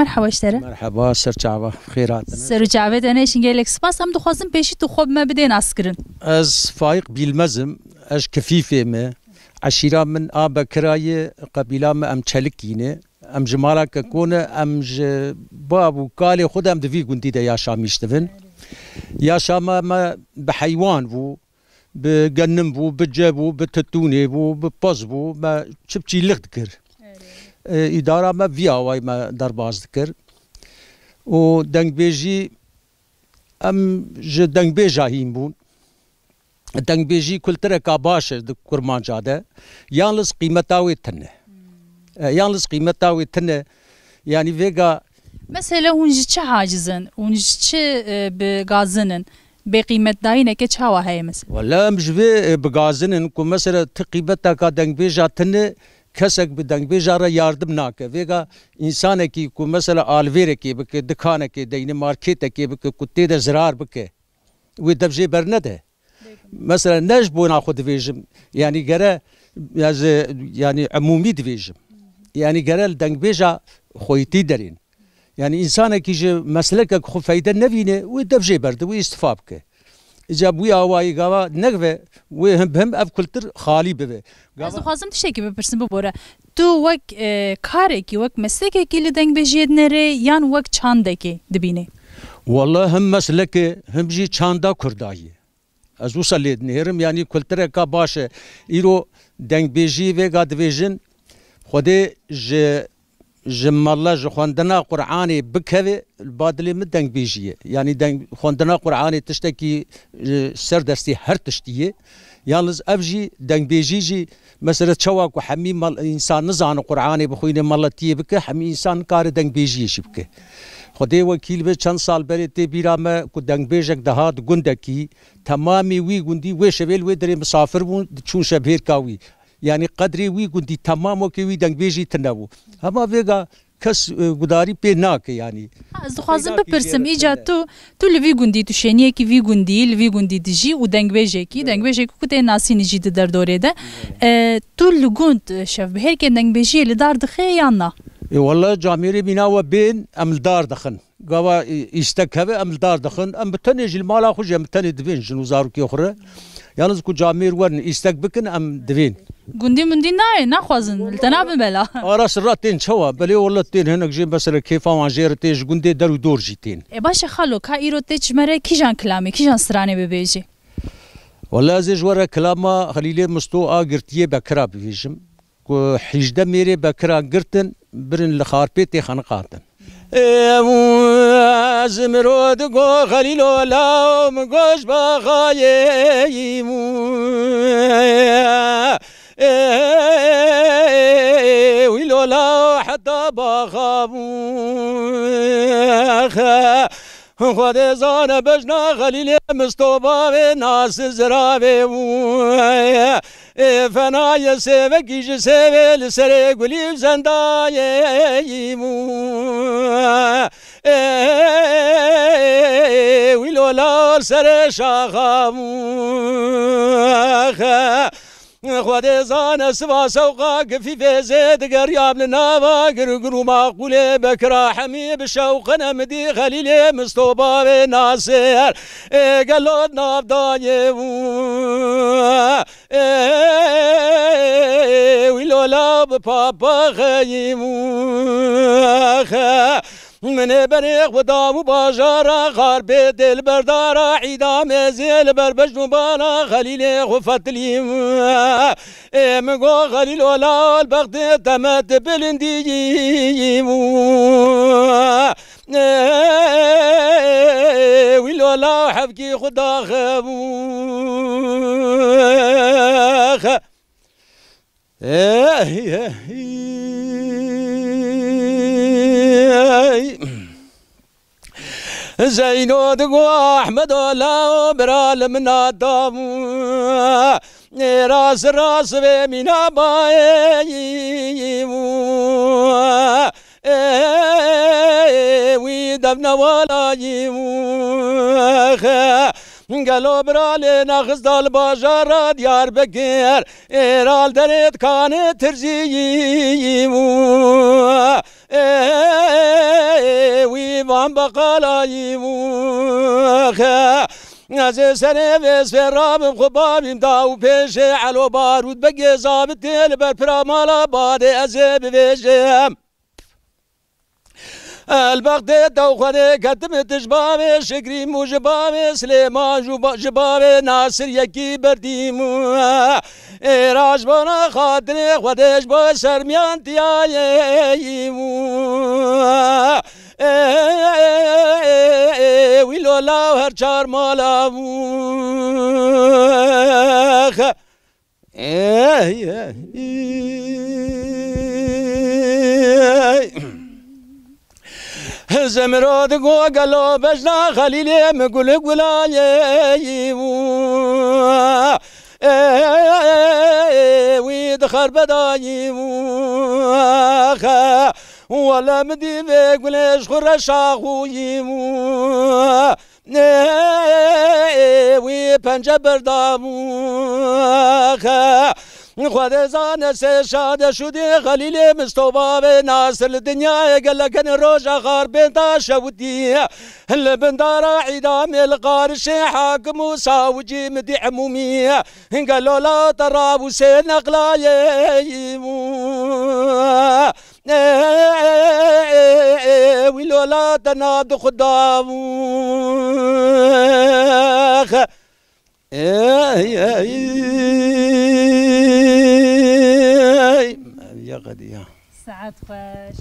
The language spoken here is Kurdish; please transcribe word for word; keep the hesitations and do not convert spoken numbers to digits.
Merhaba ji te re. Merheba, ser çava, xêr hatine. Ser û çavê te ne, gelek spas. Em dixwazin pêşî tu xwe bi me bidê naskirin. Ez Faîq Bîlmez im, ez ji Kifîfê me. Eşîra min a Bekira ye, qebîla me em Çelikî ne. Em ji mala Keko ne, em ji bab û kalê xwe de em di vî gundî de yaşamîş dibin. Yaşama me bi heywan bû, bi genim bû, bi ce bû, bi titûnê bû, bi pez bû, me çi biçî lix dikir. E, îdara me vî awayî me derbas dikir. Û dengbêjî, em ji dengbêja hîn bûn. Dengbêjî kultureka baş e di Kurmanca de. Yalnız qîmeta wê tune. E, yalnız qîmeta wê tune. Yanî vêga Mesela hûn ji çi haciz in? Hûn ji çi, e, bi gazin in? Bêqîmetdayîneke çawa heye mesela? Wele em ji vê, e, bi gazin in ku mesela ti qîmeteka dengbêja tune, kesek bi dengbêja re yardim nake. Vêga însanekî ku mesela alvêrekê bike, dikanekê deyne, marketekê bike ku tê de zirar bike, wê dev jê bernede. Mesela ne ji bona xwe dibêjim, yanî gere ez, yanî emûmî dibêjim. Yanî gere li dengbêja xweyîtî derên. Yanî însanekî ji meslekek xwe feyde nevîne, wê dev jê berde, wê îstifa bike. Îca bi wî awayî gava neve wê him bi him ev kultur xalî bibe. Ez Gava dixwazim tiştekî bipirsim, bibore. Tu wek, e, karekî, wek meslekekî li dengbêjiyê dinêrê yan wek çandekê dibînê? Wele him meslek e, him jî çanda Kurda ye. Ez wisa lê dinêrim, yanî kultureka baş e. Îro dengbêjî vêga dibêjin, Xwedê ji, ji mala, ji xwendina Qur'anê bikeve, li ba dilê min dengbêjî ye. Yanî deng, xwendina Qur'anê tiştekî, e, ser destê her tiştî ye. Yalnız ev jî, dengbêjî jî, mesela çawa ku hemî mal, însan nizane Qur'anê bixwîne, maletiyê bike, hemî însan nikare dengbêjiyê jî bike. Xwedê wekîl be, çend sal berê tê bîra me ku dengbêjek dihat gundekî, temamê wî gundî wê şevê li wê derê misafir bûn, diçûn şevbêrka wî. Yanî qedrê wî gundî temam wekî wî dengbêjî tune bû. Hema vêga kes, e, gudarî pê nake yanî. Ha, ez dixwazim Peyda bipirsim, kî îca jê re tu, tu li vî gundî, tu şêniyekî vî gundî, li vî gundî dijî û dengbêjekî, Evet. dengbêjekî ku tê nasînî jî di derdorê de. Evet. E, tu li gund, e, şevbihêrkên dengbêjiyê li dar dixe yan na? E, wele camêrê mîna we bên, em li dar dixin. Gava, e, îstek hebe, em li dar dixin. Em bi tenê jî li mala xwe jî, em bi tenê divên jin û zarokê xwe re. Yalnız ku camêr werin, îstek bikin, em divên. Gundî mundî nayê, naxwazin, li te nabin bela. Ara sirra tên çawa? Belê wele tên, hinek jê mesela kêfa wan jê re tê, ji gundê der û dor jî tên. E, baş e xalo, ka îro tê çi me re kîjan kilamê, kîjan stranê bibêjî? Wele ez ê ji we re kilama Xelîlê Misto a girtiyê Bekira bibêjim. Ku hîjdeh mêrê Bekiran girtin, birin li Xarpêtê xeniqandin. Ê, û ez miro digo Xelîlo law, min goş baxayê, û, ê, wî lo law heta baxa bû. Xwedê zane bejna Xelîlê Mistoba wê nas ziravê bû. Ê fenayê sêvekî ji sêvê li serê gulî zendayê bû. Ê wî lola serê şaxa bû. Xwedê zane siva sewqa gifî fêzê digeriyam li nava gir û gir û maqûlê Bekira hemî bi şewqine min dî Xelîlê Mistoba wê naser. Ê gelo navdayê bû. Ê wî lola bi papa xeyî bû. Min ê berê xwe da û bajara Xarbêtê li berdara îdamê zê li ber bejn û bala Xelîlê xwe fetilî. Ê min go Xelîlo lal bextê te me ti bilindî. Ê wî lola hevkî xwe daxe bû. Ey, ey, ey. Zeyno digo Ahmedo law bira li min a dabû. Ê ras ras vê mîna bayê bû. Ê wî devnewalayî bû. Gelo bira lê nexist dal bajara Diyarbekir. Ê ral derê dikanê tirzî bû. Ê An beqalayî û xe. Ez ê serê vê sfê rabim xwe babîm da û pêşê Elo Barût Begê zabitê li ber pira mala badê ez ê bivêjim. El Bexdê dew xwedê ketim tij bavê Şikrîm û ji bavê Silêman û ba-, ji bavê Nasir yekî berdîm û êra ji bona xatirê Xwedê ji bo sermiyan tiyayê û wî lola her çar mala û Ey, ey, ey. Zemiro digo gelo bejna Xelîlê min gul gulayê wî dixerbedayî wî xe. Wele min dî vê gulê ji xwe re şaxûyî wî Ê, wî pence berdabû xe. Xwedê zane sê şade şûdî Xelîlê Mistofa vê Nasir li dinyayê gelek hin roja xarbên ta şewitî. Li bin dara îdamê li qarişê hakim û sawicî midî emûmî. Gelo la te rabû sê neqlayê. Wî lola te nav di xwe da. Ey, ey, ey, ya qediya. Saet xweş.